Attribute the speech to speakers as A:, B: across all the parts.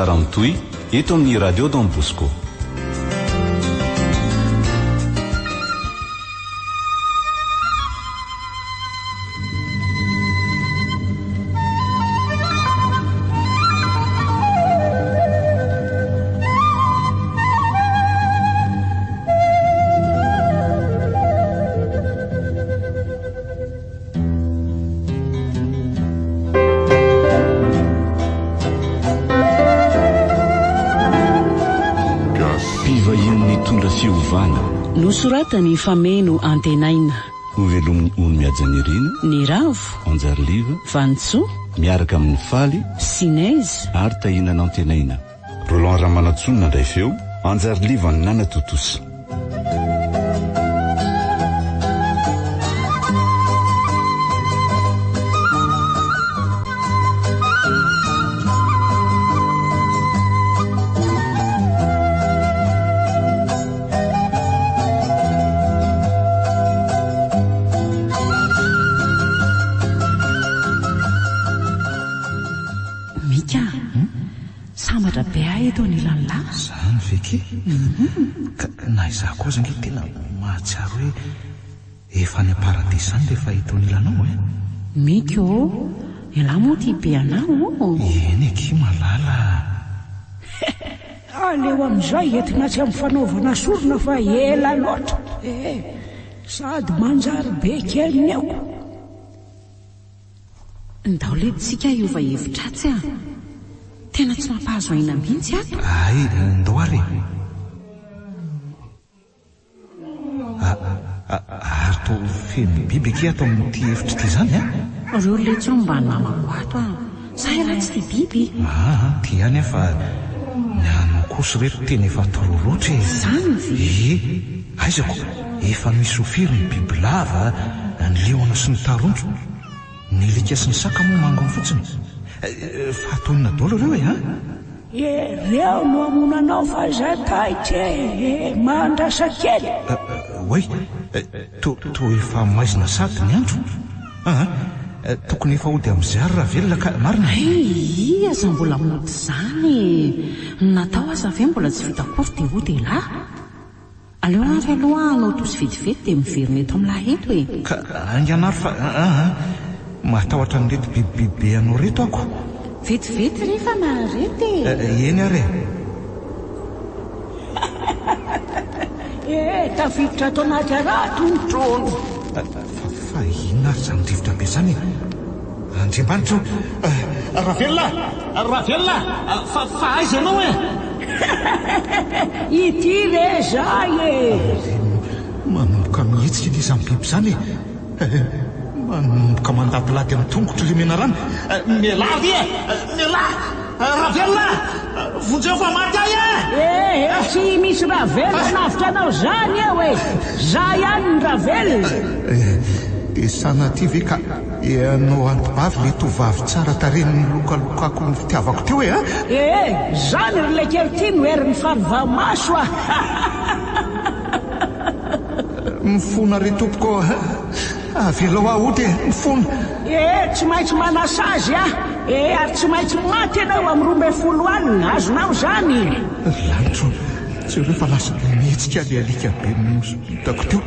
A: tantara mitohy eto amin'ny Radio Don Bosco. Mpivahiny nitondra fiovana.
B: Nosoratan'i Fameno Antenaina.
A: Hovelomin'i Ony Mihajanirina.
B: Niravo.
A: Anjariliva.
B: Vanintsoa.
A: Miaraka amin'i Faly.
B: Sinez.
A: Ary Tahiana Nantenaina. Roland Ramanantsoa no nandray feo, Anjariliva no nanatontosa.
B: Mika a! Sambatra be aho eto anilan'lah.
C: Zany ve ke? Ka na izaho koa aza ange tena mahatsiaro hoe efa any am-paradisa any rehefa eto anilanao e!
B: Mika ô! Elah moa tia be anah ô!
C: Eny akia malala a!
D: Aleo amin'izay entina tsy amin'ny fanaovana sorona fa ela loatra e! Sady manjary be kely ny ako.
B: Ndao lety tsika hiova hevitra atsy a! Tena tsy mampahazo aina mihitsy ato.
C: Hay, ndao ary e! Ary toa feno biby akia ato amin'ity efitra ity izany an!
B: Reo letsy hono mba namako ato a! Sa ialahy tsy tia biby?
C: Aa, tia ihany aho fa ny anao kosa ireto tena efa trop loatra e!
B: Izany ve?
C: Ie, aiza ko, efa misy ho firy ny bibilava, ny liona sy ny tarondro? Ny alika sy ny saka moa mangony fotsiny. Fa atao inona daholo ireo e an?
D: E, reo no hamono anao fa aza taitra e, e, mahandrasa kely.
C: Oay, toa efa maizina sady ny andro an! Tokony efa hody amin'izay ary Ravelona ka, marina e?
B: Hay, aza mbola mody izany e! Ny natao aza ve mbola tsy vita akory dia hody elah? Aleo ary aloha hanao tosy vetivety dia miverina eto amin'lah eto e!
C: Ka haingana ary fa aa matahotra an'ireto bibibiby be anao ireto ako.
B: Vetivety re fa mahareta e!
C: Eny ary e!
D: Ee, tafiditra ato anaty harato ny trondro.
C: Fa inona ary izany rivotra be izany e? Andriamanitra o! Ravelona! Ravelona! Fa fa aiza ianao e?
D: Ity re zay e!
C: Manomboka mihetsika anie izany biby izany e! Manomboka mandadilady amin'ny tongotro ilay menarana. Mialà ry e! Mialà! Ravelona! Vonjeo fa maty ahy e!
D: Eh, tsy misy Ravelona hanavotra anao izany eo e! Za ihany ny Ravelona!
C: Dia sanatria ve ka ianao anti-bavy ilay tovovavy tsara tarehy nilokalokako ny fitiavako teo e a?
D: Eh, zany ry lekely ty no herin'ny fanova-maso a!
C: Mifona re tompoko a! Avelao aho hody e! Mifona!
D: Eh, tsy maintsy manasazy aho eh, ary tsy maintsy maty ianao amin'ny 12 alina, azonao izany?
C: Ry lanitro, jereo fa lasa mihetsika ilay alika be nosokitako teo.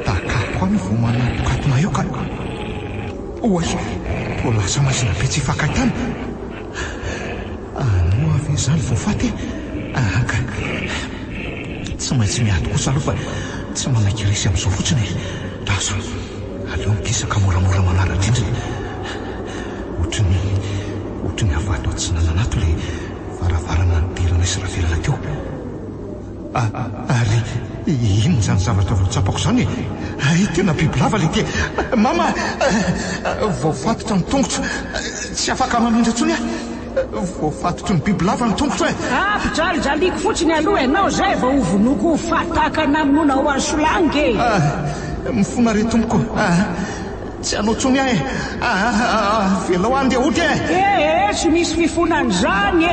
C: Dakako any vao manatokatona eo ka. Oay, toa lasa maizina be tsy hifankahitana. Moa ve izany vao faty e? Anka. Tsy maintsy miady kosa aloha fa tsy manaiky resy amin'izao fotsiny e. Lasa. Aleo mikisaka moramora manara-drindrina. Ohatry ny ohatry ny avy ato atsinanana ato ilay varavarana nidiranay sy Ravelona teo. Ary inona izany zavatra vao tsapako izany e? Hay tena bibilava ilay ity e! Mama! Voafatotra ny tongotro, tsy afaka mamindra intsony aho! Voafatotry ny bibilava ny tongotro e!
D: Ampijalijaliko fotsiny aloha ianao izay vao hovonoiko ho faty tahaka ny namonoana ho an'i Solange e!
C: Mifona re tompoko a! Tsy hanao tsony aho e! Avelao aho andeha hody e!
D: Eh eh, tsy misy fifonana izany e!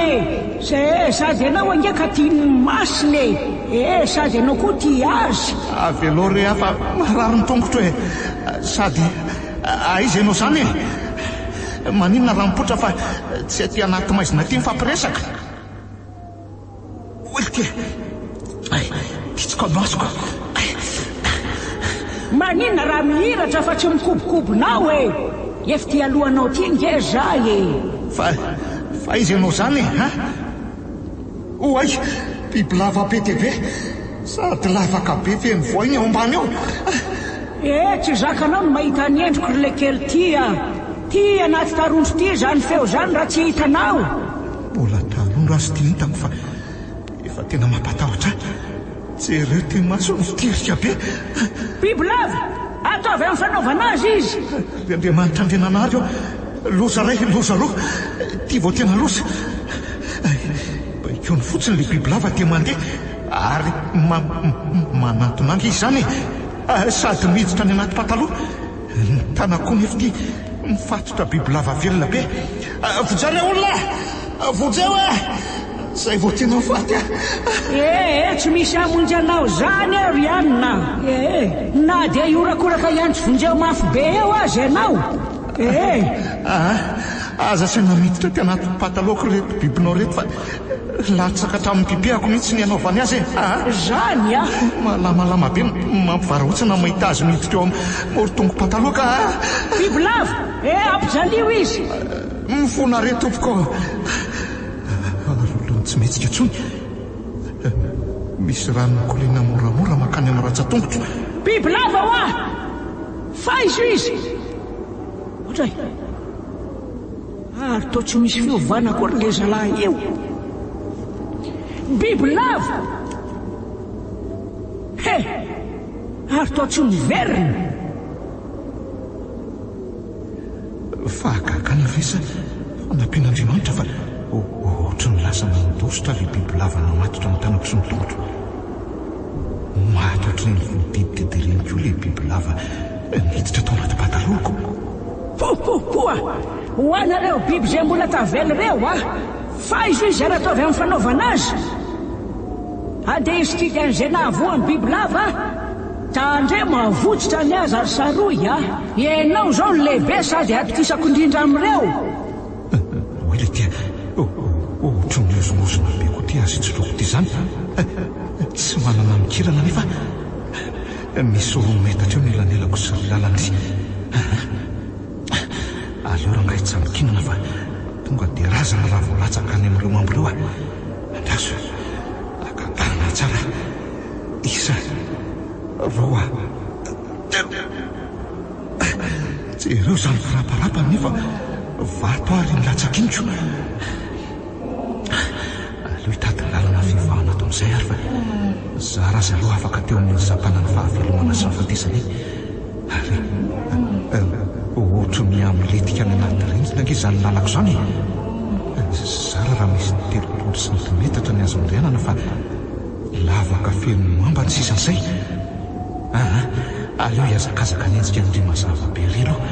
D: Eh, sady ianao ange ka tia ny masina e! Eh, sady ianao koa tia azy!
C: Avelao re aho fa marary ny tongotro e! Sady aiza ianao izany e? Maninona raha mipoitra fa tsy aty anaty maizina aty mifampiresaka? Oy ty! Ay, kitsoka masoko. Ay.
D: Maninona raha mihiratra fa tsy mikobokobona ao e! Ef ty alohanao ty nge za e!
C: Fa, fa aiza ianao zany e, ha? Oay! Bibilava be dia be! Sady lavaka be feno voay ny ao ambany ao!
D: Eh, tsy zakanao ny mahita ny endriko ry lekely ty a! Ty anaty tarondro ty izany feo izany raha tsy hitanao!
C: Mbola tarondro aza ity hitako fa efa tena mampatahotra ahy. Jereo ity masony mitirika be!
D: Bibilava! Ataovy amin'ny fanaovana azy izy!
C: Ry Andriamanitra Andriananahary ô! Loza iray, loza roa! Ity vao tena loza! Baikoiny fotsiny ilay bibilava dia mandeha ary manantona ange izany e! Sady miditra any anaty pataloha. Ny tanako koa nefa ity mifatotra bibilava velona be. Vonjeo re olona e! Vonjeo e! Izay vao tena ho faty aho.
D: Ee, tsy misy hamonjy anao izany eo ry anona ee! Na dia hihorakoraka hiantso vonjeo mafy be eo aza ianao ee!
C: Aa, aza asaina miditra aty anaty patalohako ireto bibinao ireto fa latsaka hatramin'ny pipehako mihitsy ny hanaovany azy e! Aa!
D: Izany a!
C: Malamalama be, mampivarahontsana ny mahita azy miditra eo amin'ny morotongo-pataloha ka!
D: Bibilava! Ee, ampijalio izy!
C: Mifona re tompoko ô! Ary olona tsy mihetsika intsony. Misy rano mikoriana moramora mankany amin'ny rantsan-tongotro.
D: Bibilava hoa! Faizo izy! Ohatray! Ary toa tsy misy fiovana akory ilay zalahy io. Bibilava! He! Ary toa tsy miverina.
C: Fahagagana ve sa fanampian'Andriamanitra fa ohatry ny lasa nandositra ilay bibilava namatotra ny tanako sy ny tongotro. Maty ohatry ny voadididida ireny koa ilay bibilava niditra tao anaty patalohako.
D: Ho ho hoa! Ho anareo biby izay mbola tavela ireo a! Faizo izy ary ataovy amin'ny fanaovana azy! Andeha hisikidy an'izay nahavoa ny bibilava a! Tandremo havotsitra ny azy ary saroy a! Ianao izao no lehibe sady atokisako indrindra amin'ireo.
C: Hoy ilay tia, ohatry ny mihozongozona be koa ity azy ijoroako ity izany. Tsy manana mikirana anefa aho. Misy roa metatra eo ny elanelako sy ry lalandria. Aleo rangahy hitsambikinana fa tonga dia razana raha vao latsaka any amin'ireo mambra ireo aho. Andraso, akakarina tsara. Isa, roa, telo. Jereo izany firaparapany nefa vato ary ny latsak'iniko. Aleo hitady lalana fivoahana ato amin'izay ary fa zara aza aloha afaka teo amin'iny sampanan'ny fahavelomana sy fahafatesana iny. Ary ohatry ny miha-milentika any anaty rindrina ange izany lalako izany e! Zara raha misy 30 santimetatra ny azo andehanana fa lavaka feno mamba ny sisan'izay. Aa, aleo hihazakazaka hanenjika an'ry mazava be ry aloha.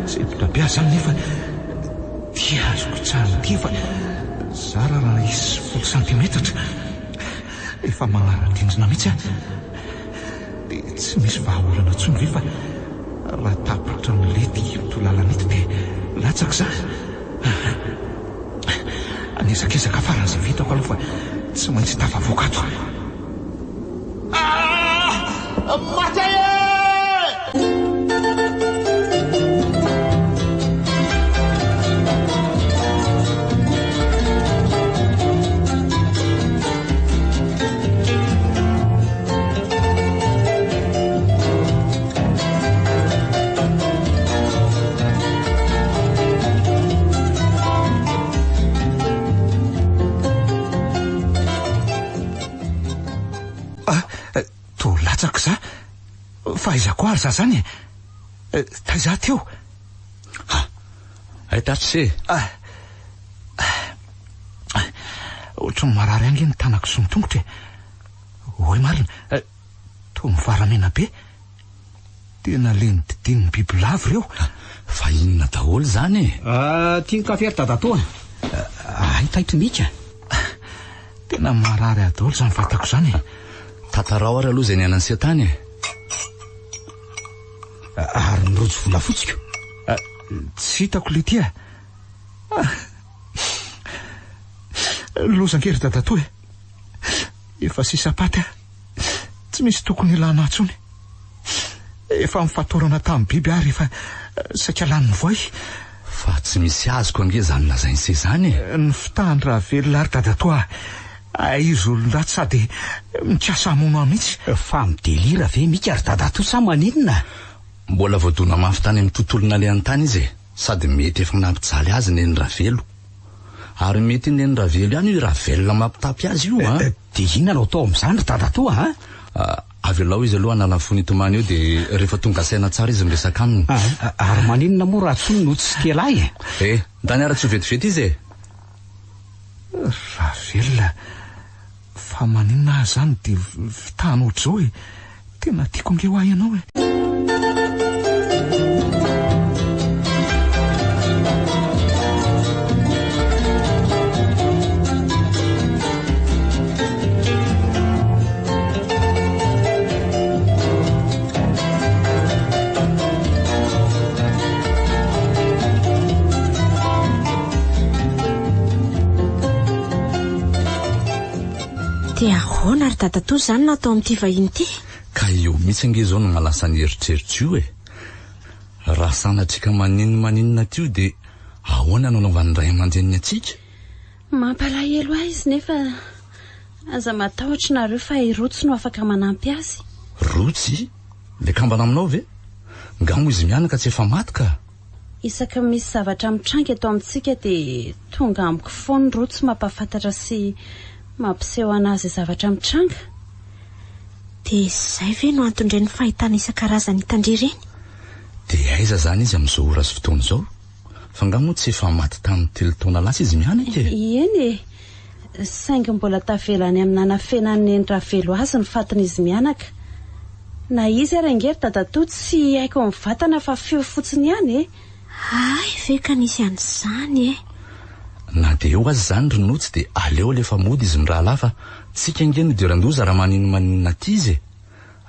C: Sempotra be aho izany nefa ity azoko itsahana ity efa zara raha hisy folo santimetatra. Efa manara-drindrina mihitsy aho. Dia tsy misy vahaolana intsony ve fa raha tapitra milentika ito lalana ito dia latsaka izaho? Niezak'ezaka faran'izay vitako aloha fa tsy maintsy tafavoaka ato aho. Ah! Maty ahy e! Ah, toa latsaka za. Fa aiza koa ary za zany e? Eh, taiza aho teo?
A: Ha! Hay tatsy se.
C: Ah, ah, ohatran'ny marary ange ny tanako sy ny tongotro e. Oay marina, eh, toa mivaramena be. Tena le nodidinin'ny bibilava ireo.
A: Fa inona daholo izany e?
E: Ah, tia ny kafe ry dadatoa. Hay taitry mika.
C: Tena marary ahy daholo izany vatako izany e.
A: Tantarao ary aloha izay niainan'i Setany e.
E: rojo volafotsiko?
C: Tsy hitako letia. Loza ange ry dadatoa e. Efa sisa-paty aho. Tsy misy tokony ilana ahy intsony. Efa nifatorana tamin'ny biby aho rehefa saika lanin'ny voay.
A: Fa tsy misy azoko ange izany lazain'se izany e!
C: Ny fitahan'i Ravelona ary dadatoa ahy izy olon-dratsy sady mikasa hamono ahy mihitsy.
E: Fa midelira ve Mika ry dadatoa sa maninona?
A: Mbola voadona mafy tany amin'ny tontolo nalehany tany izy e! Sady mety efa nampijaly azy Neny Ravelo. Ary mety i Neny Ravelo ihany io i Ravel mampitapy azy io an!
E: Dia inona no atao amin'izany ry dadatoa a?
A: Avelao izy aloha hanala fony hitomany eo dia rehefa tonga saina tsara izy miresaka aminy.
E: Ary maninona moa raha tsony no tsy tia lahy e?
A: Eh! Ndany ara tsy ho vetivety izy e!
C: Ravel, fa maninona aho izany dia fitahana ohatr'izao e? Tena tiako ange hoa ianao e!
F: Dia ahoana ry dadatoa izany no atao amin'ity vahiny ity?
A: Ka io mihitsy ange izao no mahalasa ny eritreritro io e! Raha sanatria ka maninona maninona aty io dia ahoana no anaovan'ny ray aman-dreniny antsika?
G: Mampalahelo ahy izy nefa aza matahotra nareo fa i Rotsy no afaka manampy azy.
A: Rotsy? Ilay kambana aminao ve? Nga moa izy mianaka tsy efa maty ka?
G: Isaky ny misy zavatra mitranga eto amintsika dia tonga amiko foana Rotsy mampahafantatra sy mampiseho anah izay zavatra mitranga.
F: Dia izay ve no anton-dren'ny fahitana isan-karazany hitan-dry ireny?
A: Dia aiza izany izy amin'izao ora sy fotoana izao? Fa angaha moa tsy efa maty tamin'ny telo taona lasa izy mianaka e?
G: Eny e! Saingy mbola tavela any amin'ny nanafenan'i Neny Ravelo azy ny fatin'izy mianaka. Na izy ary ange ry dadatoa tsy haiko mivantana fa feo fotsiny ihany e!
F: Hay ve ka nisy an'izany e!
A: Na dia eo aza izany ry Notsy dia aleo alefa mody izy mirahalahy fa tsika ange no idiran-doza raha maninomaninona aty izy e!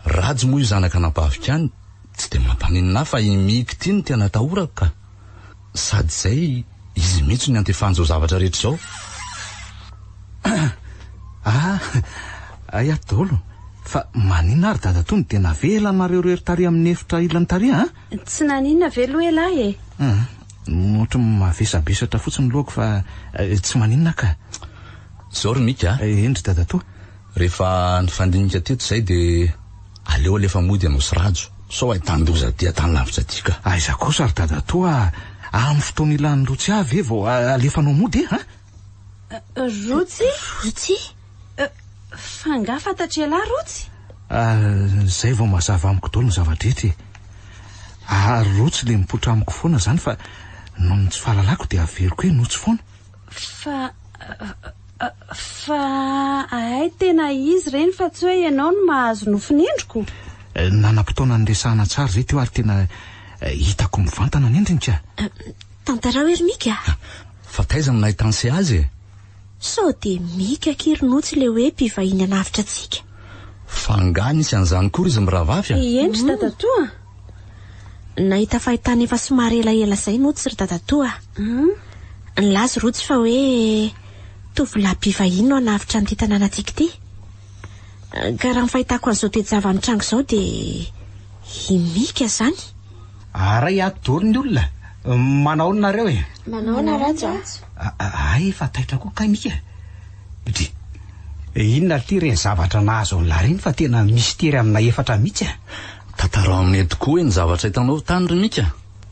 A: Rajo moa io zanaka anabaviko ihany, tsy dia mampaninona ahy fa i Miky ity no tena atahorako ka. Sady izay izy mihitsy no niantefan'izao zavatra rehetra izao.
C: Ah, hay ato daholo. Fa maninona ary dadatoa no dia navela anareo irery tary amin'ny efitra ilany tary an?
G: Tsy naninona ve aloha ialahy e?
C: Hum, ohatry ny mavesabesatra fotsiny ny lohako fa tsy maninona ka.
A: Izao ry Mika a.
C: Eny ry dadatoa.
A: Rehefa nifandinika teto izay dia aleo alefa mody ianao sy Rajo sao ahitan-doza aty an-tany lavitra aty ka.
C: Aiza kosa ry dadatoa a! Amin'ny fotoana ilan'i Rotsy ahy ve vao alefanao mody e? An?
G: Rotsy?
F: Rotsy?
G: Fa angaha fantatr'ialahy Rotsy?
C: Izay vao mazava amiko daholo ny zava-drehetra e! Ary Rotsy ilay mipoitra amiko foana izany fa noho ny tsy fahalalako dia averiko hoe Notsy foana.
G: Fa fa hay tena izy ireny fa tsy hoe ianao no mahazo nofin'endriko?
C: Nanam-potoana niresahana tsara izay teo ary tena hitako mivantana ny endriny ka.
F: Tantarao ery Mika a!
A: Fa taiza no nahitan'se azy e?
F: Sao dia Mika akia ry Notsy ilay hoe mpivahiny hanavotra antsika?
A: Fa angaha nisy an'izany koa ry izy mirahavavy a?
G: Eny ry dadatoa a!
F: Nahita fahitana efa somary elaela izay Notsy ry dadatoa a! Nilaza Rotsy fa hoe tovolahy mpivahiny no hanavotra an'ity tanànantsika ity. Ka raha ny fahitako an'izao toe-java-mitranga izao dia i Mika izany.
E: Aray ato daholo ny olona. Manao ahoana nareo e?
F: Manao ahoana Rajo
E: a? Hay efa taitra koa kay Mika. Dry. Inona ry ty ireny zavatra nahazo an'lah ireny fa tena mistery aminay efatra mihitsy a.
A: Tantarao aminay tokoa hoe ny zavatra hitanao tany ry Mika.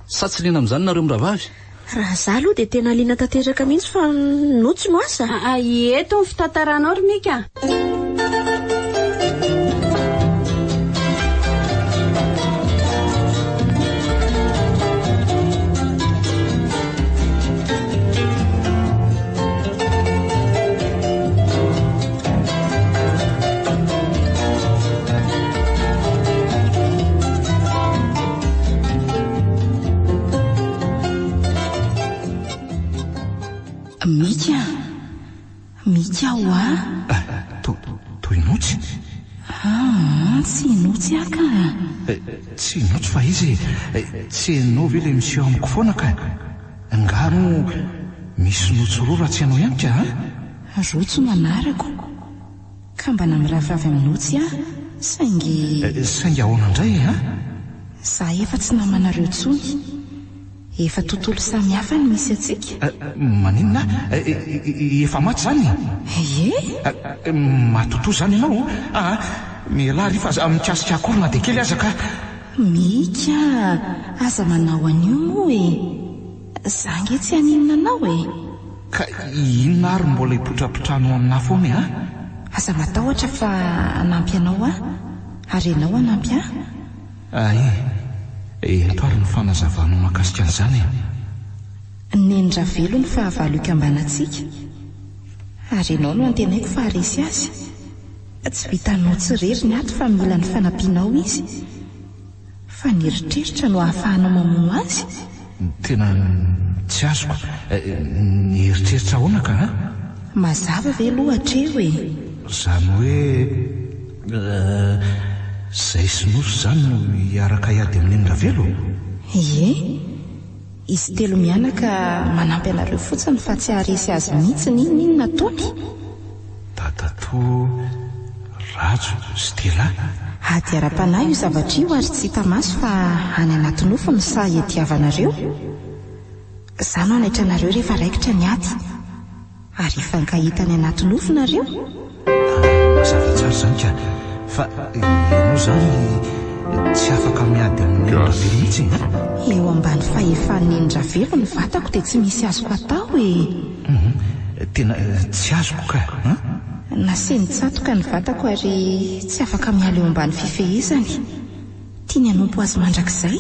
A: Sa tsy liana amin'izany nareo mirahavavy?
F: Raha za aloha dia tena liana tanteraka mihitsy fa notsy no asa.
G: Aa eto ny fitantaranao ry Mika a!
B: Mika a! Mika hoa!
C: Toy notsy?
B: Aa, tsy Notsy aho ka.
C: Tsy Notsy fa iza e? Tsy ianao ve ilay miseho amiko foana ka? Angaha moa misy Notsy roa raha tsy ianao ihany ka a?
B: Rojo no anarako. Kambana miraviravy amin'i Notsy aho, saingy.
C: Saingy ahoana indray e a?
B: Izaho efa tsy namanareo intsony. Efa tontolo samy hafa ny misy antsika.
C: Maninona? Efa maty izany e?
B: Ie?
C: Matotoa izany ianao a! Mialà ary fa aza mikasika akory na dia kely aza ka!
B: Mika a! Aza manao an'io moa e! Za ange tsy haninona anao e!
C: Ka inona ary mbola hipotrapotrano aminà foana e a?
B: Aza matahotra fa hanampy anao aho, ary ianao hanampy ahy.
C: Ay, ento ary ny fanazavanao mahakasika an'izany e!
B: Neny Ravelo no fahavalo ikambanantsika, ary ianao no antenaiko fa haharesy azy. Tsy vitanao tsy irery ny ato fa mila ny fanampianao izy. Fa ny eritreritra no ahafahanao mamono azy?
C: Tena tsy azoko. Ny eritreritra ahoana ka an?
B: Mazava ve aloha hatreo e?
C: Izany hoe izay sy Nosy izany no hiaraka hiady amin'i Neny Ravelo?
B: Ie. Izy telo mianaka manampy anareo fotsiny fa tsy haharesy azy mihitsy n'inon'inona ataony.
C: Dadatoa Rajo sy Tela.
B: Ady ara-panahy io zavatra io ary tsy hita maso fa any anaty nofy no sahy iadiavanareo. Za no hanaitra anareo rehefa raikitra ny ady. Ary hifankahita any anaty nofy nareo?
C: Mazava tsara izany ka. Fa ianao izany tsy afaka miady amin'i Neny Ravelo mihitsy e?
B: Eo ambany fahefan'i Neny Ravelo ny vatako dia tsy misy azoko atao e!
C: Hum, tena tsy azoko ka an!
B: Nasiany tsatoka ny vatako ary tsy afaka miala eo ambany fifehezany. Tiany hanompo azy mandrakizay.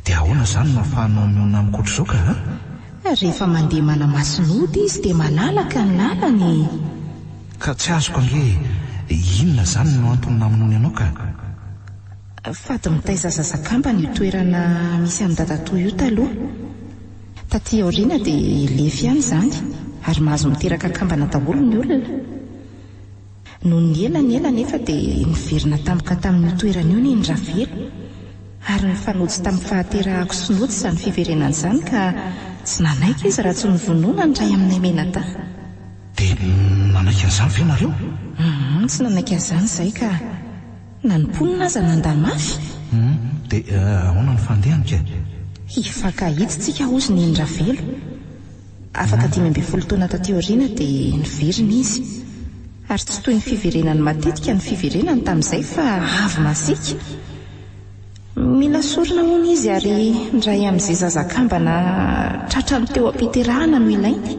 C: Dia ahoana izany no ahafahanao mihaona amiko ohatr'izao ka an?
B: Rehefa mandeha manamasin'ody izy dia malalaka ny lalany e!
C: Ka tsy azoko ange e! Inona izany no antony namonoany anao ka?
B: Fady mitaiza zaza kambana io toerana misy an'i dadatoa io taloha. Taty aoriana dia lefy ihany izany ary mahazo miteraka kambana daholo ny olona. Nony ela ny ela anefa dia niverina tampoka tamin'io toerana io Neny Ravelo ary nifanojo tamin'ny fahaterahako sy nody izany fiverenana izany ka tsy nanaiky izy raha tsy novonoina ny iray aminay mianadahy.
C: Dia nanaiky an'izany ve nareo?
B: Humm, tsy nanaiky an'izany izahay ka. Na ny mponina aza nandà mafy.
C: Humm, dia ahoana ny fandehany ka?
B: Hifankahita tsika hozy Neny Ravelo. Afaka 15 taona taty aoriana dia niverina izy. Ary tsy toy ny fiverenany matetika ny fiverenany tamin'izay fa avy masiaka. Mila sorona hono izy ary ny iray amin'izay zaza kambana tratrany teo am-piterahana no ilainy.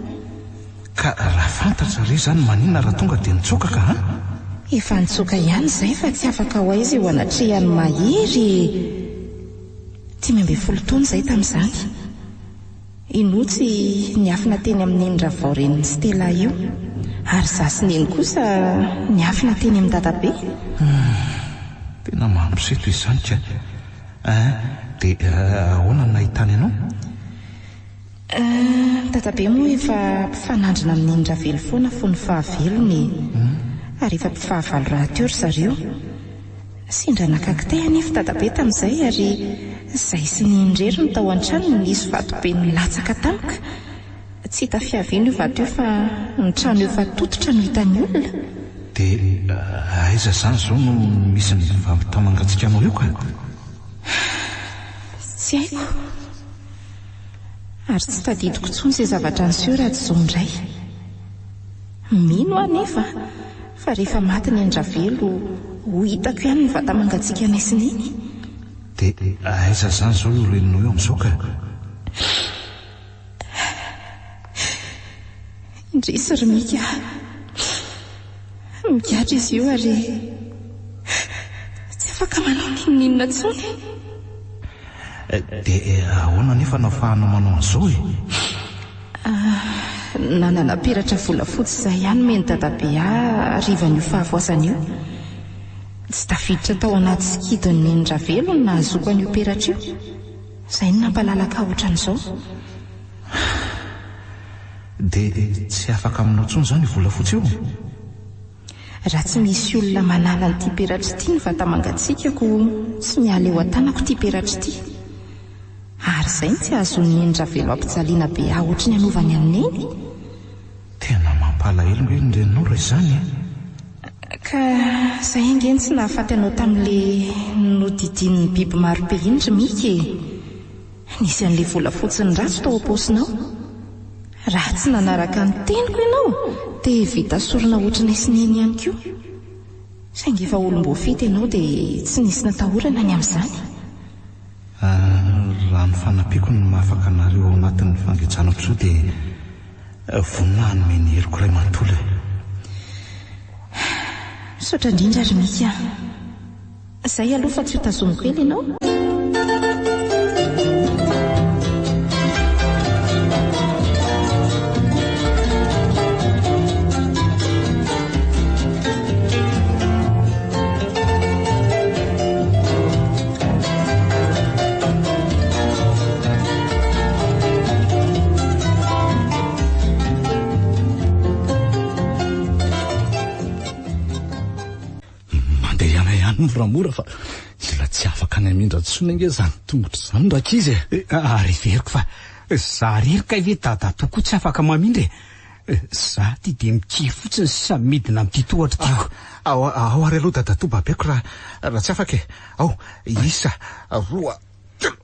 C: Ka raha fantatra re izany maninona raha tonga dia nitsoaka ka an?
B: Efa nitsoaka ihany izay fa tsy afaka ho aiza eo anatrehan'i Mahery e! 15 taona izay tamin'izany. I Notsy niafina teny amin'i Neny Ravao renin'i Stella io, ary izaho sy Neny kosa niafina teny amin'i Dadabe.
C: Humm, tena mampiseto izany ka. Ein, dia ahoana no nahitany anao?
B: Euh, Dadabe moa efa mpifanandrina amin'i Neny Ravelo foana fony fahavelony e. Ary efa mpifahavalo rahateo ry zareo. Sendra naka kitay anefa dadabe tamin'izay ary izahay sy Neny irery no tao an-trano no nisy vato be nilatsaka tampoka. Tsy hita fiaviana io vato io fa ny trano efa tototra no hitan'ny olona.
C: Dia aiza izany izao no misy ny vampitamangatsikanao io ka?
B: Tsy haiko. Ary tsy tadidiko intsony izay zavatra niseho raha tsy izao indray. Mino aho anefa fa rehefa maty Neny Ravelo ho hitako ihany ny vata-mangatsiakanay sy Neny.
C: Dia aiza izany izao io reninao io amin'izao ka?
B: Indrisy ry Mika a! Migadra izy io ary tsy afaka manao n'inon'inona intsony.
C: Dia ahoana anefa no ahafahanao manao an'izao e?
B: Nanana peratra volafotsy izahay ihany nomen'i dadabe ahy harivan'io fahavoazana io. Tsy tafiditra tao anaty sikidin'i Neny Ravelo ny nahazoako an'io peratra io. Izay no nampalalaka ahy ohatran'izao.
C: Dia tsy afaka aminao intsony izany io volafotsy io?
B: Raha tsy misy olona manala an'ity peratra ity ny vata-mangatsiakako, tsy miala eo an-tanako ity peratra ity. Ary izay no tsy ahazoan'i Neny Ravelo ampijaliana be ahy ohatry ny anaovany an'i Neny.
C: Tena mampalahelo nge ny reninao raha izany e!
B: Ka izay ange no tsy nahafaty anao tamin'ilay nodidinin'ny biby marobe iny ry Mika e! Nisy an'ilay volafotsy niratso tao am-paosinao. Raha tsy nanaraka ny teniko ianao dia vita sorona ohatranay sy Neny ihany koa. Saingy efa olom-boafidy ianao dia tsy nisy natahorana ny amin'izany.
C: Raha ny fanampiako no mahafaka anareo ao anatin'ny fangejana ohatr'izao dia vonona hanome ny heriko iray manontolo e.
B: Misaotra indrindra ry Mika a. Zay aloha fa tsy ho tazomiko ela ianao.
A: Mandehana ihany moramora fa mbola tsy afaka ny hamindra intsony ange izany tongotra izany rankizy e.
E: Ary heveriko fa za rery kay ve dadatoa koa tsy afaka mamindra e. Za ty dia mikiry fotsiny sisa midina amin'ity tohatra ity ko.
C: Ao ao ary aloha dadatoa babeko raha raha tsy afaka e. Ao, isa, roa, telo.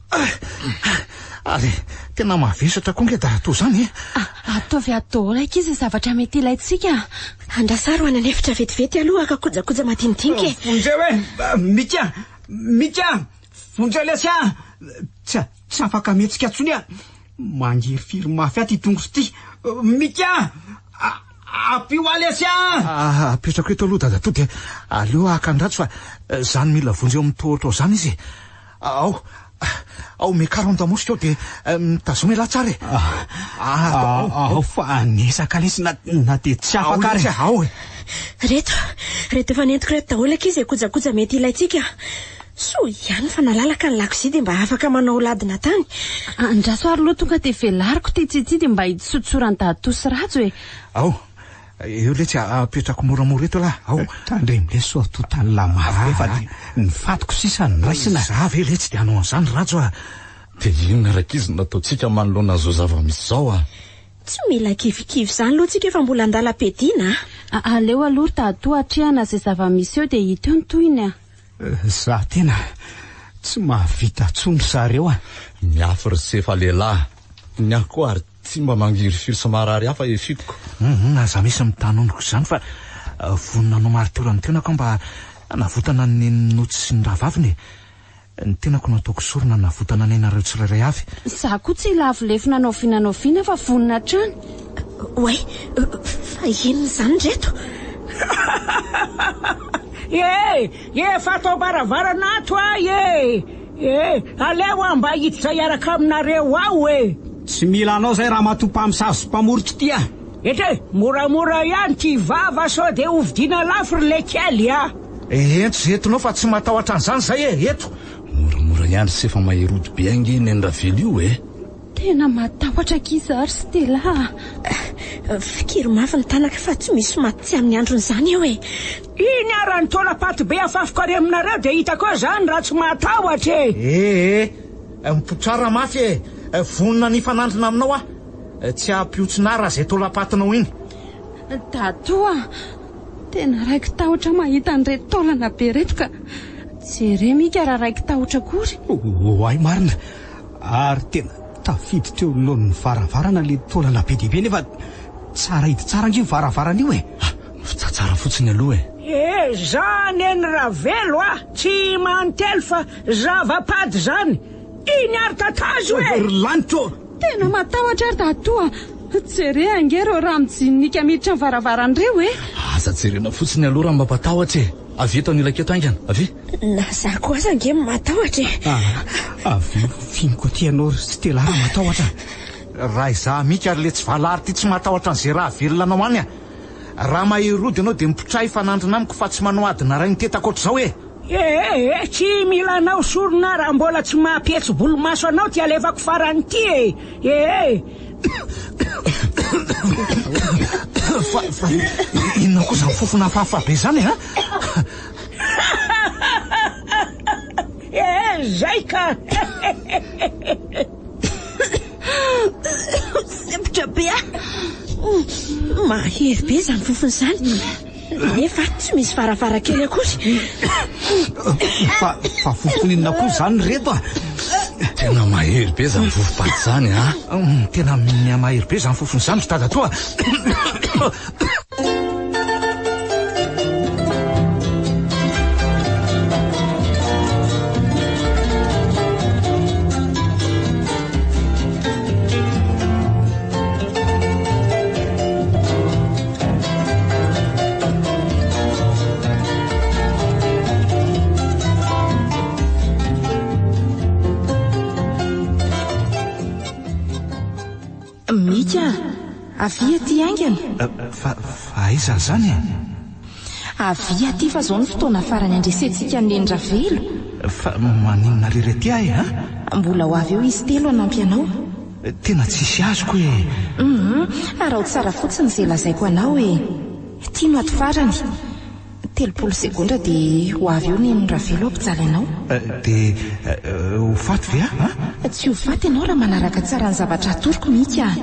C: Ary tena mavesatra koa ange dadatoa izany e.
G: Ataovy ato daholo ankizy ny zavatra mety ilaintsika.
F: Andrasaro any an'efitra vetivety aloha haka kojakoja madinidinika e.
E: Vonjeo e! Mika! Mika! Vonjeo lesy a! Tsy tsy afaka mihetsika intsony aho. Mangirifiry mafy ahy ity tongotro ity. Mika! Ampio ahy lesy a!
C: Apetrako eto aloha dadatoa dia aleo haka an-dRajo fa izany mila vonjy eo amin'ny tohatra ao izany izy e. Ao, ao miakaro an-damosika ao dia mitazoma ialahy tsara e.
E: Ao, ao fa nesaka lesy na na dia tsy afaka ary.
C: Ao e.
F: Reto, reto efa nentiko reto daholo ankizy e kojakoja mety ilaintsika. Soa ihany fa nalalaka ny lakozia dia mba afaka manao ladina tany.
G: Andraso ary aloha tonga dia velariko ity tsihy ity dia mba hitsotsoran'i Dadatoa sy Rajo e.
C: Ao, eo letsy apetrako moramora eto lah, ao.
E: Tandremo lesy sao tontan'ny lahy mafy be fa dia ny fatiko sisa no raisina.
C: Za ve letsy dia hanao an'izany Rajo a!
A: Dia inona rankizy no nataontsika manoloana an'izao zava-misy izao a!
F: Tsy mila kivikivy izany aloha tsika fa mbola an-dalam-piadiana
G: a! Aleo aloha ry Dadatoa atrehana izay zava-misy eo dia hita eo ny tohiny a!
E: Za tena tsy mahavita tsony ry zareo a!
A: Miafy ry sefa lehilahy, ny ahy koa ary tsy mba mangirifiry sy marary ahy fa efitiko.
C: Hum aza misy mitanondroko izany fa vonona hanao maritiora ny tenako aho mba hanavotana an'i Neninotsy sy ny rahavaviny e! Ny tenako no ataoko sorona hanavotana ny ainareo tsirairay avy.
G: Za koa tsy hilavo lefona na oviana na oviana fa vonona hatrany.
F: Oay, fa inona izany reto?
D: E! Efa ato am-baravarana ato aho e! E! Aleo aho mba hiditra hiaraka aminareo ao e!
E: Tsy mila anao izay ramatoa mpamosavy sy mpamoritra ity a!
D: Etra e! Moramora ihany ity vava sao dia hovidiana lafo ry lekely a!
C: Ento izay entinao fa tsy matahotra an'izany izay e! Eto!
A: Moramora ihany ry se fa maherody be ange i Neny Ravelo io e!
G: Tena matahotra akia za ry Stella a!
F: Fikiro mafy ny tanako fa tsy misy maty tsy amin'ny andron'izany eo e!
D: Iny ara ny taolam-paty be afafiko ary aminareo dia hitako eo izany raha tsy matahotra e!
C: Ee, mipotrara mafy e! Vonona ny hifanandrina aminao aho. Tsy hampihontsona ahy raha izay taolam-patinao iny.
G: Dadatoa a! Tena raiki-tahotra mahita an'ireto taolana be ireto ka! Jereo Mika raha raiki-tahotra akory.
E: Oay marina! Ary tena tafiditra eo anoloan'ny varavarana ilay taolana be dia be nefa tsara hidy tsara ange io varavarana io e!
A: Ah, fitsatsara fotsiny aloha e!
D: E, za neny Ravelo a! Tsy mantelo fa zava-pady zany! Iny ary tatazo e!
E: Ry lanitra ô!
G: Tena matahotra ary dadatoa a! Jere ange ireo rà mijininika miditra ny varavarana ireo e!
A: Aza jerena fotsiny aloha raha mampatahotra e! Avia eto anilako eto haingana, avia!
F: Na za koa aza ange matahotra e!
E: Avia finiko aty ianao ry Stella raha matahotra.
C: Raha izaho Mika ary le tsy valahary ty tsy matahotra an'izay raha velona anao any a! Raha mahery ody ianao dia mipotraha hifanandrina amiko fa tsy manao adina ray ny tetako ohatr'izao e!
D: Ee, tsy mila anao sorona raha mbola tsy maha-pihetsi-bolomaso anao ty alefako farany ty e! Ee.
C: Fa, fa inona koa? koa izany fofona hafahafa be izany a?
D: Eh, zay ka!
F: Sempotra be aho. Mahery be izany fofona izany. Nefa tsy misy varavarankely akory.
C: Fa, fa fofona inona koa izany reto a?
A: Tena mahery be izany fofom-paty izany a!
C: Tena mihamahery be izany fofona izany ry dadatoa a!
B: Mika a! Avia aty haingana!
C: Fa, fa aiza izany e?
B: Avia aty fa izao no fotoana farany handresentsika an'i Neny Ravelo.
C: Fa maninona rery aty aho e, a?
B: Mbola ho avy eo izy telo hanampy anao.
C: Tena tsisy azoko e!
B: Hum, araho tsara fotsiny izay lazaiko anao e! Ity no ato farany. 30 segondra dia ho avy eo Neny Ravelo hampijaly anao.
C: Dia ho faty ve aho a?
B: Tsy ho faty ianao raha manaraka tsara ny zavatra atoroko Mika a!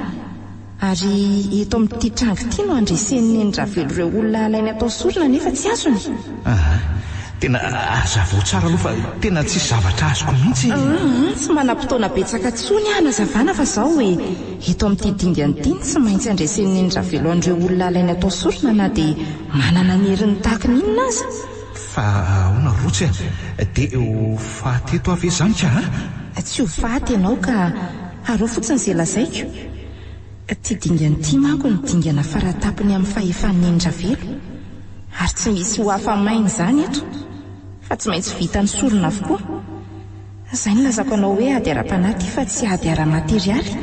B: Ary eto amin'ity tranga ity no handresen'i Neny Ravelo ireo olona alainy atao sorona nefa tsy azony.
C: Aa! Tena hazavao tsara aloha fa tena tsisy zavatra azoko mihitsy e!
B: Aa! Tsy manam-potoana betsaka intsony aho hanazavana fa izao e! Eto amin'ity dingana ity no tsy maintsy handresen'i Neny Ravelo an'ireo olona alainy atao sorona na dia manana ny heriny tahaka ny inona aza.
C: Fa ahoana Rotsy a? Dia ho faty eto aho ve izany ka a?
B: Tsy ho faty ianao ka! Araho fotsiny izay lazaiko. Ity dingana ity manko no dingana faratapony amin'ny fahefan'i Neny Ravelo. Ary tsy misy ho afa-maina izany eto, fa tsy maintsy vitan'ny sorona avokoa. Izay no lazako anao hoe ady ara-panahy ity fa tsy ady ara-materialy.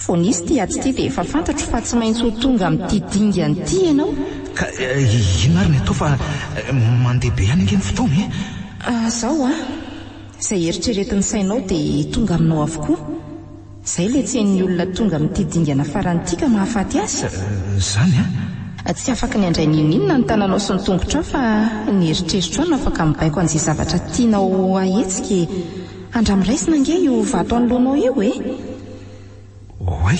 B: Vao nisy ity ady ity dia efa fantatro fa tsy maintsy ho tonga amin'ity dingana ity ianao.
C: Ka inona ary ny atao fa mandeha be ihany ange ny fotoana e?
B: Izao an! Izay eritreretin'ny sainao dia tonga aminao avokoa. Izay ilay tsy hain'ny olona tonga amin'ity dingana farany ity ka mahafaty azy.
C: Izany an?
B: Tsy afaky ny handray n'inon'inona ny tananao sy ny tongotrao fa ny eritreritrao no afaka mibaiko an'izay zavatra tianao hahetsika e! Andramo raisina ange io vato anoloanao io e!
C: Oay!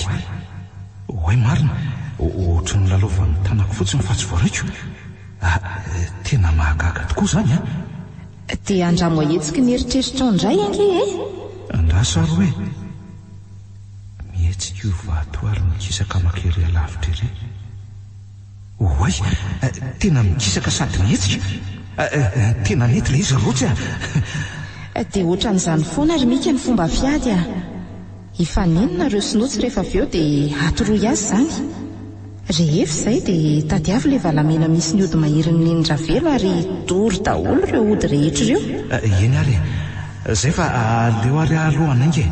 C: Oay marina! Ohatry ny lalaovan'ny tanako fotsiny fa tsy voaraiko. Ah, tena mahagaga tokoa izany an!
B: Dia andramo ahetsiky ny eritreritrao indray ange e!
C: Andraso ary hoe mihetsika io vato ary mikisaka makery alavitra ery. Oay! Tena mikisaka sady mihetsika! Tena nety ilay izy ry Rotsy a!
B: Dia ohatran'izany foana ry Mika ny fomba fiady a! Hifaneno nareo sy Notsy rehefa avy eo dia atoroy azy izany. Rehefa izay dia tadiavo ilay valamena misy ny ody maherin'i Neny Ravelo ary dory daholo ireo ody rehetra ireo.
C: Eny ary e! Zay fa aleo ary aho aloha hanainga e!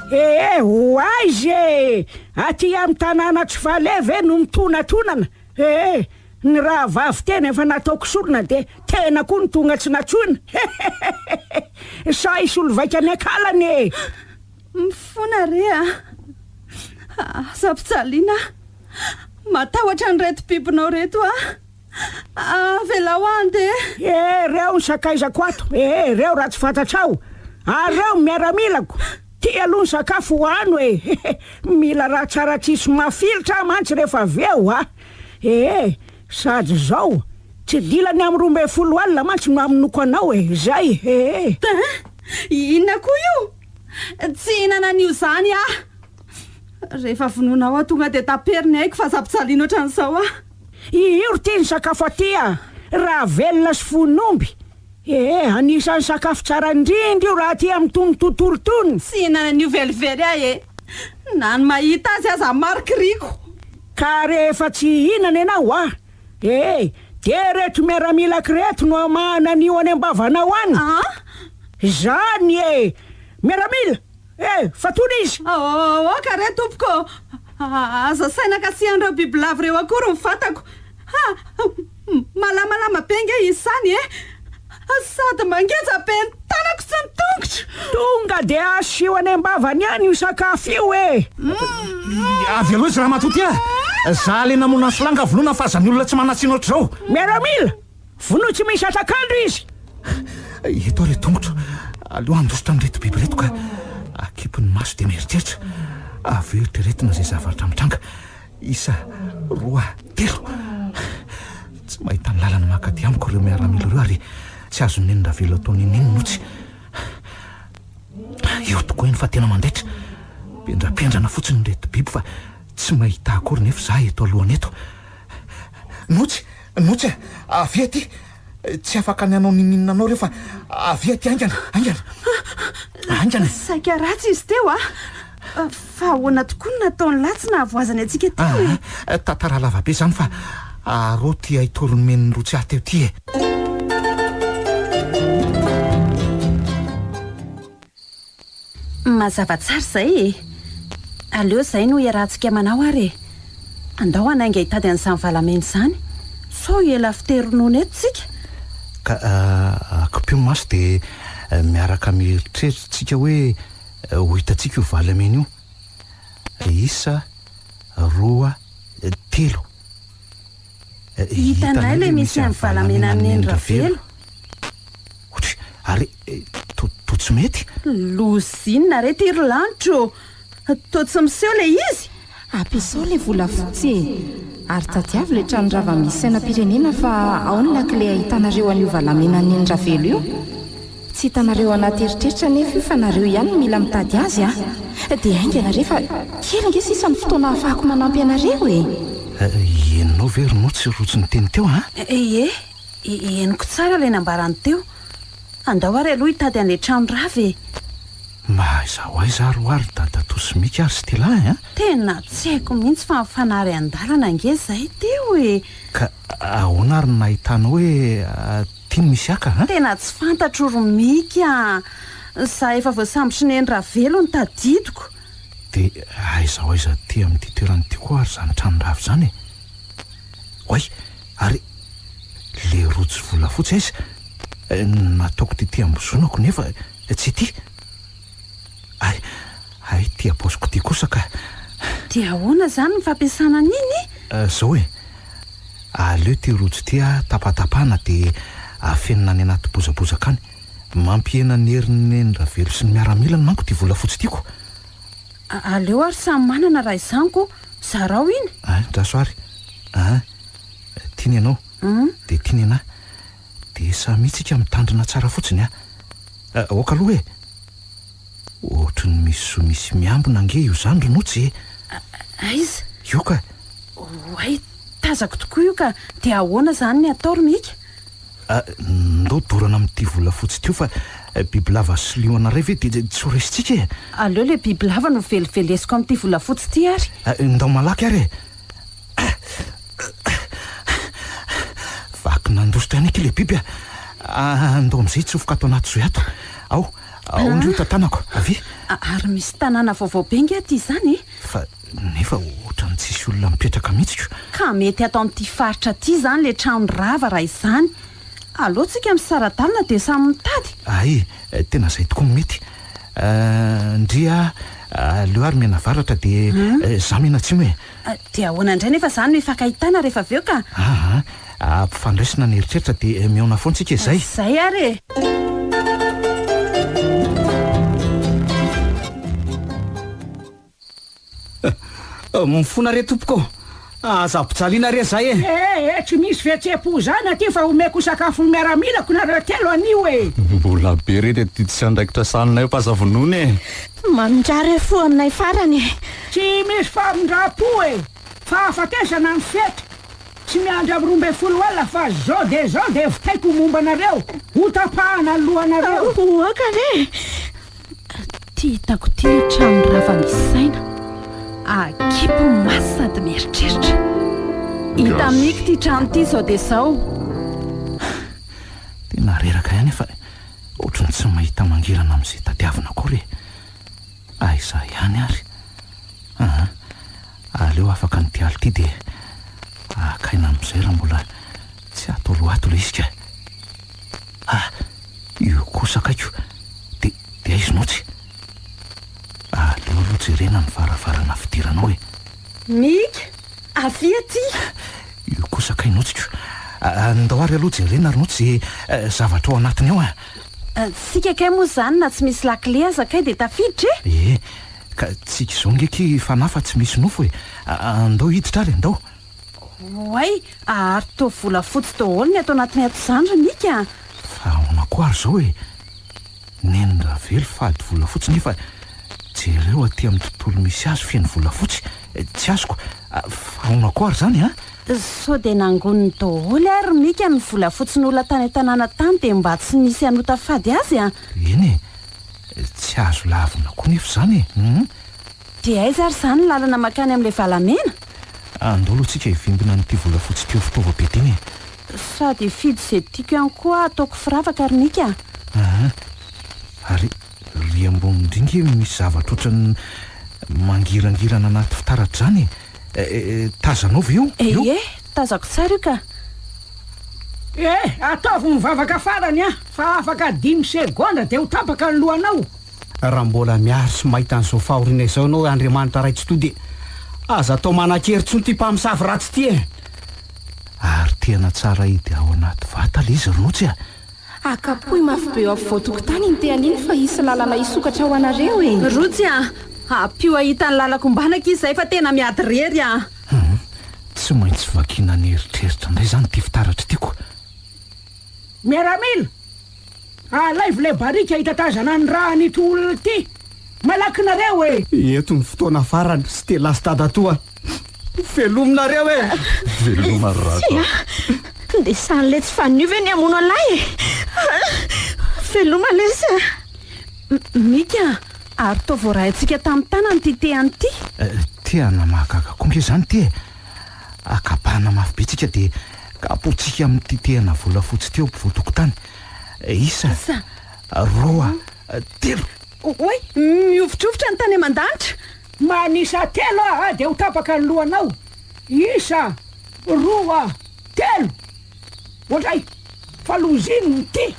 D: Ee, ho aiza e! Aty amin'ny tanàna tsy fale ve no mitonatonana? Ee, ny rahavavy tena efa nataoko sorona dia tena koa no tonga tsy nantsoina? Hehehehe! Sa hisolo vaika ny akalany e!
G: Mifona re a! Aza ampijaliana aho. Matahotra an'ireto bibinao ireto aho. Avelao aho handeha.
D: Eh, reo ny sakaizako ato. Eh, reo raha tsy fantatrao. Ary reo ny miaramilako. Ty aloha ny sakafo hohano e. Mila raha tsara tsisy mafilotra aho mantsy rehefa avy eo a. Eh, sady izao, tsy dila ny amin'ny 12 alina mantsy no hamonoako anao e. Izay eh.
G: Inona koa io? Tsy hihinana an'io izany aho. Rehefa vonoinao aho tonga dia tapero ny aiko fa aza ampijaliana ohatran'izao aho.
D: Io ry ty ny sakafo aty a! Raha velona sy fon'omby. Ee, anisan'ny sakafo tsara indrindra io raha aty amin'itony tontolo itony.
G: Tsy hihinana an'io velively aho e! Na ny mahita azy aza marikiriko.
D: Ka rehefa tsy hihinana ianao a! Ee, Dia ireto miaramilako ireto no hamahana an'io any am-bavanao any. Izany e! Miaramila! Eh! Fa tony izy!
G: Aoka re tompoko ô! Aza saina kasihan'ireo bibilava ireo akory ny vatako. Ha! Malamalama be nge izy izany e! Sady mangeja be ny tanako sy ny tongotro!
D: Tonga dia asio any am-bavany any io sakafo io e!
C: Avy aloha izy ramatoa ty a! Za le namono an'i Solanga vonoina fa aza ny olona tsy manan-tsiny ohatr'izao!
D: Miaramila! Vonoy tsy misy hatak'andro izy!
C: Eto aho re tongotro, aleo handositra amin'ireto biby ireto ka! Akipy ny maso dia mieritreritra, avy eo eritreretina izay zavatra mitranga. Isa, roa, telo. Tsy mahita ny lalana mankaty amiko ireo miaramila ireo ary tsy azon'i Neny Ravelo atao n'inon'inona moa tsy. Eo tokoa iny fa tena mandaitra. Pendrapendrana fotsiny ireto biby fa tsy mahita akory nefa izaho eto alohany eto. Notsy, Notsy a, avia aty. Tsy afaka ny hanao n'inon'inona anao ireo fa avia aty haingana, haingana. Haingana e.
G: Saika ratsy izy teo a. Fa ahoana tokoa no nataon'i lahy tsy nahavoazany antsika teo e?
C: Aa, tantara lava be izany fa arô ty haitoro nomen'i Rotsy ahy teo ty e.
G: Mazava tsara izay e! Aleo izay no iarahantsika manao ary e! Andao hanainga hitady an'izany valamena izany, sao ela fitery ronono eto tsika.
C: Ka akipio ny maso dia miaraka mieritreritra tsika hoe Ho hitantsika io valamena io. Isa, roa, telo.
G: Hitanay ilay misy an'ny valamenan'i Neny Ravelo.
C: Otry, ary toa toa tsy mety.
G: Loza inona re ity ry lanitra ô! Toa tsy miseho ilay izy?
B: Ampiasao ilay volafotsy e! Ary tadiavo ilay trano rava misy sainam-pirenena fa ao ny lakile ahitanareo an'io valamenan'i Neny Ravelo io. Tsy hitanareo anaty eritreritra anefa io fa nareo ihany no mila mitady azy a! Dia haingana re fa kely ange sisa ny fotoana ahafahako manampy anareo e!
C: Henonao ve ry Notsy rotsy niteny teo a?
G: Ie, henoko tsara ilay nambarany teo. Andao ary aloha hitady an'ilay trano rava e!
C: Mba aiza ho aiza ary hoa ry dadatoa sy Mika ary Stella a?
G: Tena tsy haiko mihitsy fa nifanary an-dalana ange izahay teo e!
C: Ka ahoana ary no nahitanao hoe aty no misy haka a?
G: Tena tsy fantatro ry Mika a! Za efa voasambotry Neny Ravelo no tadidiko.
C: Dia aiza ho aiza aty amin'ity toerana ity koa ary izany trano rava izany e? Oay! Ary le rojo volafotsy aiza? Nataoko tety ambozonako nefa tsy ity. Hay, hay ity am-paosiko ity kosa ka.
G: Dia ahoana izany ny fampiasana an'iny?
C: Izao e, aleo ity rojo ity tapatapahana dia afenina any anaty bozabozaka any. Mampihena ny herin'i Neny Ravelo sy ny miaramilany manko ity volafotsy ity ko.
G: Aleo ary samy manana raha izany ko. Zarao iny.
C: Andraso ary an! Tiany ianao dia tiany anah. Dia samia tsika mitandrina tsara fotsiny an! Ok aloha e! Ohatry ny misy zo misy miambina ange io izany ry Notsy e!
G: Aiza?
C: Io ka!
G: Oay, tazako tokoa io ka! Dia ahoana izany ny atao ry Mika?
C: Ndao dorana amin'ity volafotsy ity io fa bibilava sy liona iray ve dia tsy ho resintsika e!
G: Aleo ilay bibilava no velivelesiko amin'ity volafotsy ity ary.
C: Ndao malaky ary e! Vaky nandositra ihany akia ilay biby a! Ndao amin'izay hitsofoka ato anaty zohy ato. Ao, ao ndry io tantanako, avia.
G: Ary misy tanàna vaovao be ange aty izany e!
C: Fa nefa ohatran'ny tsisy olona mipetraka mihitsy ko.
G: Ka mety ato amin'ity faritra ity izany ilay trano rava raha izany. Aleo tsika misara-dalana dia samy mitady.
C: Hay, tena izay tokoa no mety. Ndry a, aleo ary mianavaratra dia za mianatsimo e.
G: Dia ahoana indray nefa izany no hifankahitana rehefa avy eo ka?
C: Aa, ampifandraisina ny eritreritra dia mihaona foana tsika e, zay.
G: Zay ary e.
E: Mifona re tompoko ô! Aza ampijaliana re zay e!
D: Eh eh, tsy misy fihetseham-po izany aty fa omeko sakafo ny miaramilako nareo telo anio e!
A: Mbola be re reto didy sy andraikitra sahaninay fa aza vonoina e!
F: Mamindrà re fo aminay farany e!
D: Tsy misy famindram-po e! Fahafatesana ny fetra! Tsy miandry amin'ny 12 alina fa zao dia zao dia vitaiko ny momba anareo! Ho tapahana ny lohanareo!
F: Oaka re!
G: Ty hitako ty le trano rava misy saina. Akipy ny maso sady mieritreritra. Hita amiko ity trano ity izao dia izao.
C: Tena reraka ihany aho fa ohatran'ny tsy mahita mangirana amin'izay tadiavina akory e. Aiza ihany ary? Aa, aleo afaka an'ity alina ity dia hakaina amin'izay raha mbola tsy ato aloha ato ilay izy ka. Ah, io kosa akaiko dia dia aiza ianao tsy? Aleo aloha jerena ny varavarana fidirana ao e.
G: Mika, avia aty!
C: Io kosa kay notsiko. Ndao ary aloha jerena ry notsy ze zavatra ao anatiny ao a!
G: Tsika kay moa zany na tsy misy lakile aza kay dia tafiditra e!
C: Ee, ka tsika izao nge ky fanahy fa tsy misy nofo e! Andao hiditra ary, andao!
G: Oay, ary toa volafotsy daholo ny ato anatiny ato izany ry Mika a!
C: Fa ahoana koa ary izao e! Neny Ravelo fady volafotsy nefa jereo aty amin'ny tontolo misy azy feno volafotsy, tsy azoko, fa ahoana koa ary izany an?
G: Sao dia nangoniny daholo ary ry Mika ny volafotsin'olona tany an-tanàna tany dia mba tsy nisy hanota fady azy an?
C: Eny e, tsy azo lavina koa nefa izany e, hum.
G: Dia aiza ary izany ny lalana mankany amin'ilay valamena?
C: Andao aloha tsika hivimbina an'ity volafotsy ity ho fitaovam-piadiana e.
G: Sady hifidy izay tiako ihany koa aho ataoko firavaka ry Mika a!
C: Aa! Ary ry ambony indry nge misy zavatra ohatran'ny mangirangirana anaty fitaratra izany e! Tazanao ve io? Io?
G: Ie, tazako tsara io ka!
D: Eh! Ataovy ny vavaka farany an! Fa afaka dimy segondra dia ho tapaka ny lohanao!
E: Raha mbola miary sy mahita an'izao fahoriana izao ianao Andriamanitra Ray Tsitoha dia aza atao manan-kery intsony ity mpamosavy ratsy ity e!
C: Ary tena tsara hidy ao anaty vata le izy ry Notsy a!
B: Akapohy mafy be eo afovoan-tokotany iny tehana iny fa hisy lalana hisokatra ho anareo e!
G: Rotsy a! Ampio hahita ny lalako ombana akia izay fa tena miady irery a!
C: Hum! Tsy maintsy vakiana ny eritreritra indray izany ity fitaratra ity ko!
D: Miaramila! Alaivo ilay barika hitatazana ny rà an'ito olona ity! Malaky nareo e!
E: Eto ny fotoana farany Stella sy dadatoa. Velominareo e!
A: Veloma ry Rato a!
F: Tsia! Dia sany letsy fanio ve ny hamono an'lahy e? Veloma lesy a!
G: Mika, ary toa voaraintsika tamin'ny tanana ity tehana ity.
C: Tehana mahagaga koa nge izany ity e! Akabana mafy be tsika dia kapotsika amin'ity tehana volafotsy ity eo ampovoan-tokotany. Isa, roa, telo.
G: Oay, mihovitrovitra ny tany aman-danitra.
D: Manisa telo aho dia ho tapaka ny lohanao. Isa, roa, telo. Oadray, fa loza inona ity?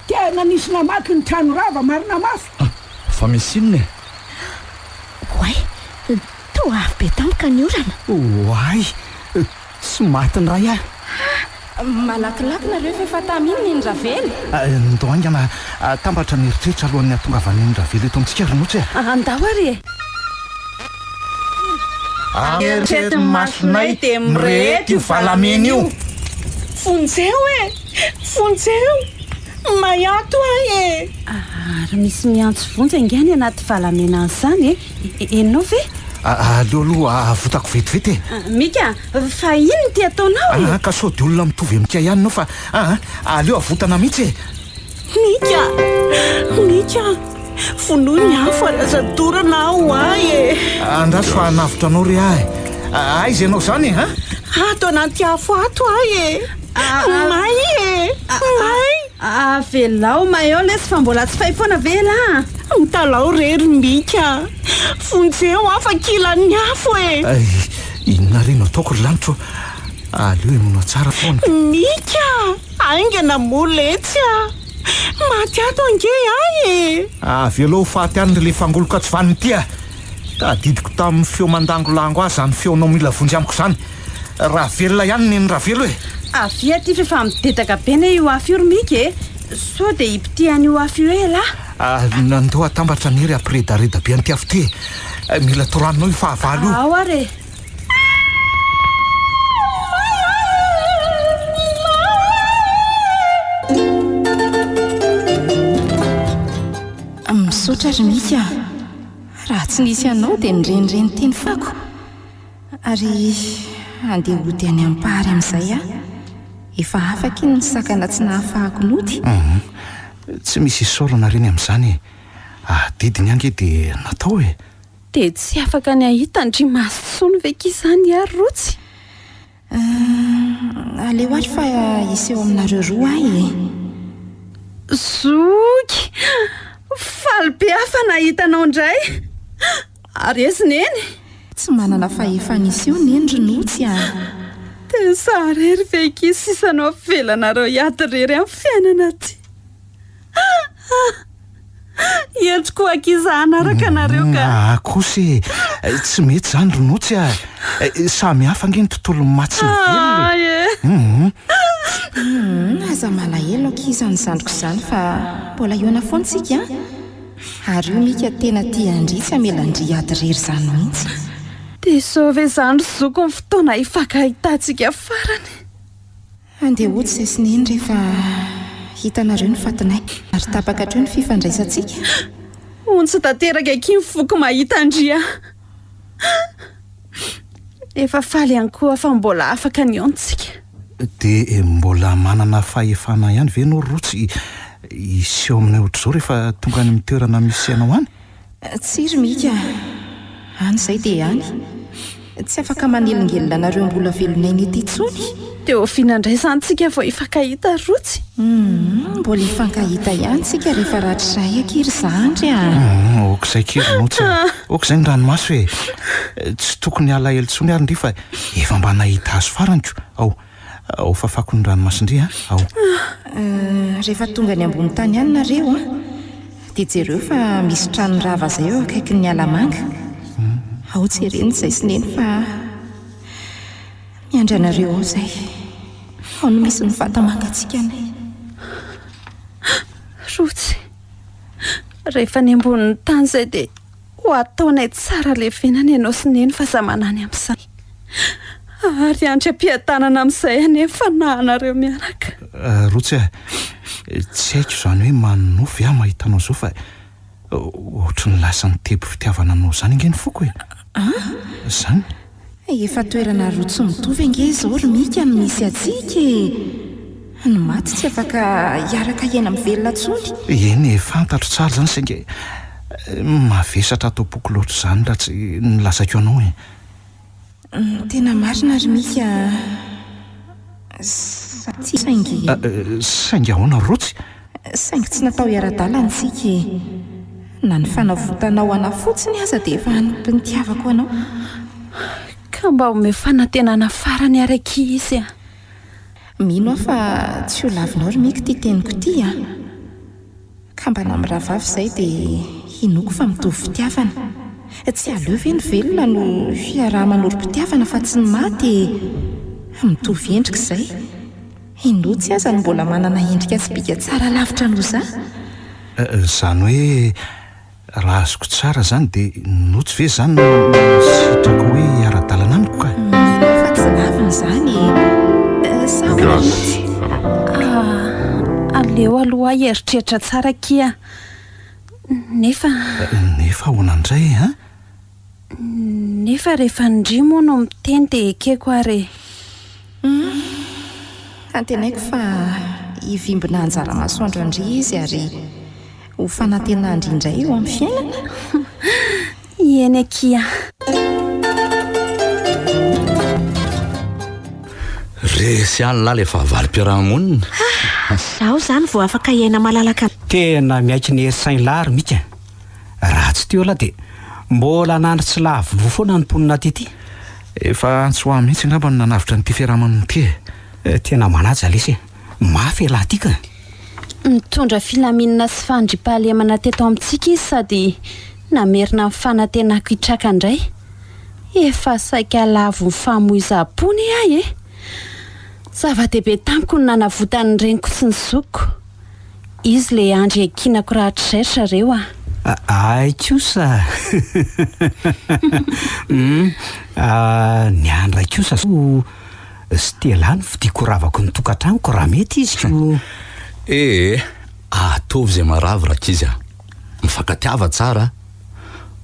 D: Tena nisy namaky ny trano rava marina mafy.
A: Fa misy inona e?
F: Oay, toa avy be tampoka ny orana.
E: Oay, tsy maty ny ray aho.
B: Malakilaky nareo fa efa tamy iny Neny Ravelo.
C: Ndao haingana atambatra ny eritreritra alohan'ny hahatongavan'i Neny Ravelo eto amintsika ry Notsy a!
G: Andao ary e!
H: Eritrereto ny masonay dia mireheta io valamena io.
I: Vonjeo e! Vonjeo! May ato aho e!
G: Ary misy miantso vonjy ange any anaty valamena any izany e! Henonao ve?
C: Aleo aloha avotako vetivety e!
G: Mika, fa inona ity ataonao e?
C: Aa ka sao dia olona mitovy amin'ika ihany ianao fa aa aleo avotana mihitsy e!
I: Mika! Mika! Vonoy ny afo ary aza dorana aho ahy e!
C: Andraso fa hanavotra anao re aho e! Aiza ianao izany e? Ha?
I: Ato anaty afo ato aho e! May e! May!
G: Avelao may ao lesy fa mbola tsy fay foana ve elah?
I: Mitalaho re ry Mika a! Vonjeo aho fa kilan'ny afo e!
C: Inona re no ataoko ry lanitro? Aleo henoina tsara foana.
I: Mika a! Haingana moa letsy a! Maty ato ange ahy e!
C: Avelao ho faty any ry le fangoloka tsy vanona ity a! Tadidiko tamin'ny feo mandangolango ahy izany feonao mila vonjy amiko izany. Raha velona ihany Neny Ravelo e!
G: Avia aty f'efa midedaka be ne io afo io ry Mika e! Sao dia hipitihan'io afo io eo ialahy?
C: Nandao hatambatra anie ry hampiredareda be an'ity afo ity e! Mila toraninao io fahavalo io.
G: Ao ary e!
B: Misaotra ry Mika a! Raha tsy nisy anao dia nirenireny teny fako. Ary handeha hody any Ampary amin'izay aho. Efa afaka iny ny sakana tsy nahafahako nody.
C: Hum, tsy misy isaorana re ny amin'izany e. Adidiny ange dia natao e.
G: Dia tsy afaka ny hahita an-dry Maso intsony ve ki izany ary Rotsy?
B: Aleo ary fa hiseho aminareo roa aho e.
G: Zoky! Faly be aho fa nahita anao indray. Ary aiza Neny?
B: Tsy manana fahefana hiseho Neny ry Notsy a!
G: Dia za irery ve akia sisa no avelanareo hiady irery amin'ny fiainana aty? Henjiko ho akia za hanaraka anareo ka!
C: Ah kosa e! Tsy mety izany ry Notsy a! Samy hafa ange ny tontolon'ny maty sy ny velona e!
B: Hum. Aza malahelo akia izany zandriko izany fa mbola hihaona foana isika an! Ary io Mika tena tia an-dry tsy hamela an-dry hiady irery izany mihitsy.
G: Dia izao ve izany ry zoko ny fotoana hifankahitantsika farany?
B: Andeha hody izay sy Neny rehefa hitanareo ny fatinay ary tapaka hatreo ny fifandraisantsika.
G: Ontsa tanteraka akia ny foko mahita an-dry a! Efa faly ihany koa aho fa mbola afaka nihaontsika.
C: Dia mbola manana fahefana ihany ve ianao Rotsy hiseho aminay ohatr'izao rehefa tonga any amin'ny toerana misy anao any?
B: Tsia ry Mika a! Any izay dia any. Tsy afaka manelingelina anareo mbola velon'aina ety intsony.
G: Dia oviana indray izany tsika vao hifankahita ry Rotsy?
B: Humm, mbola hifankahita ihany tsika rehefa rahatrizay akia ry zandry a!
C: Humm, ok izay akia ry Rotsy a! Ok izay ny ranomaso e! Tsy tokony halahelo intsony ary ndry fa efa mba nahita azy farany ko! Ao, ao fafako ny ranomason-dry a! Ao.
B: Rehefa tonga any ambony tany any nareo an, dia jereo fa misy trano rava izay eo akaikin'ny alamanga. Ao jerena izay sy neny fa miandry anareo ao izay. Ao no misy ny vata-mangatsiakanay.
G: Rotsy, rehefa any ambonin'ny tany izay dia Ho ataonay tsara levenana ianao sy Neny fa za manany amin'izany. Ary andry am-piadanana amin'izay anie ny fanahinareo mianaka.
C: Rotsy a, tsy haiko izany hoe manonofy aho mahita anao izao fa ohatry ny lasa nitebo fitiavana anao izany ange ny foko e.
B: An?
C: Izany?
B: Efa toerana roa tsy mitovy ange izao ry Mika no misy antsika e! Ny maty tsy afaka hiaraka hiaina amin'ny velona intsony.
C: Eny e, fantatro tsara izany saingy mavesatra ato am-poko loatra izany raha tsy nolazaiko anao e.
B: Ny tena marina ry Mika a, saingy.
C: Saingy ahoana Rotsy?
B: Saingy tsy natao hiara-dalana isika e! Na ny fanavotanao anà fotsiny aza dia efa ampy nitiavako anao.
G: Ka mba omeo fanantenana farany ary akia izy a!
B: Mino aho fa tsy ho lavinao ry Miko ity teniko ity a! Kambana amin'ny rahavavy izay dia hinoako fa mitovy fitiavana. Tsy aleo ve ny velona no hiaraha-manorim-pitiavana fa tsy ny maty e! Mitovy endrika izay. I Notsy aza no mbola manana endrika sy bika tsara lavitra noho za.
C: Izany hoe raha azoko tsara izany dia Notsy ve izany no sitraka hoe hiara-dalana amiko ka?
B: Mino aho fa tsy lavina izany e! Sa ahoana ry Notsy?
G: Ah, aleo aloha aho hieritreritra tsara akia. Nefa.
C: Nefa ahoana indray an?
G: Nefa rehefa ndry moa no miteny dia ekeko ary e.
B: Humm. Antenaiko fa hivimbina anjara masoandro an-dry izy ary ho fanantenan-dry indray eo amin'ny fiainana.
G: Eny akia.
A: Resy ihany lahy ilay fahavalom-piarahamonina.
F: Izaho izany vao afaka hiaina malalaka.
E: Tena miaiky ny herin-tsain-lahy ry Mika. Raha tsy teo ialahy dia mbola nandry tsy lavo loha foana ny mponina tety.
C: Efa antso ahy mihitsy angamba no nanavotra an'ity fiarahamonina ity
E: e. Tena manaja lesy e. Mafy ialahy ity ka.
G: Nitondra filaminana sy fandriampahalemana teto amintsika izy sady namerina ny fanantenako hitraka indray. Efa saika lavon'ny famoizam-po anie aho e! Zava-dehibe tamiko ny nanavotany ny reniko sy ny zokiko. Izy le andry iankinako rahatrizay ry zareo a!
E: Hay kosa! Hum, ny andry kosa zao Stella no fidiako ravako ny tokantranoko raha mety izy ko.
A: Ee, ataovy izay maharavo rankizy a! Mifankatiava tsara a!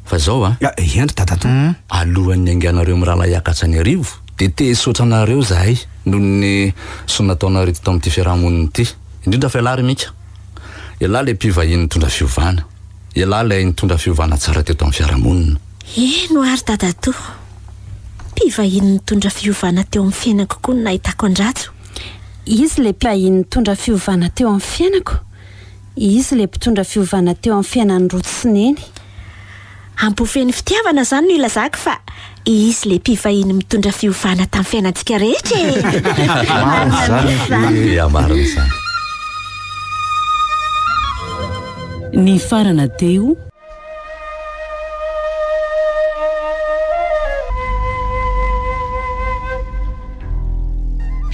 A: Fa izao a!
E: Eny ry dadatoa.
A: Alohan'ny hainganareo mirahalahy hiakatra any Iarivo dia te hisaotra anareo izahay noho ny soa nataonareo teto amin'ity fiaraha-monina ity. Indrindra fa ialahy ry Mika. Ialahy ilay mpivahiny nitondra fiovana. Ialahy ilay nitondra fiovana tsara teto amin'ny fiarahamonina.
F: Heno ary dadatoa. Mpivahiny nitondra fiovana teo amin'ny fiainako koa no nahitako an-dRajo.
G: Izy ilay mpivahiny nitondra fiovana teo amin'ny fiainako. Izy ilay mpitondra fiovana teo amin'ny fiainan'i Rojo sy Neny.
F: Am-po feno fitiavana izany no ilazako fa izy ilay mpivahiny mitondra fiovana tamin'ny fiainantsika rehetra e!
A: Marina izany. Ya, marina izany.
I: Nifarana teo.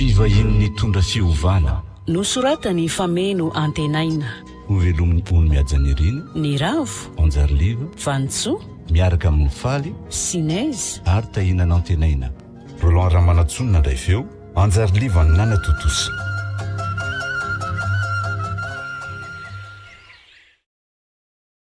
A: Mpivahiny nitondra fiovana.
I: Nosoratan'i Fameno Antenaina.
A: Hovelomin'i Ony Mihajanirina.
I: Niravo.
A: Onjariliva.
I: Vanintsoa.
A: Miaraka amin'i Faly.
I: Sinez.
A: Ary Tahiana Nantenaina. Roland Ramanantsoa nandray feo. Anjariliva nanatontosa.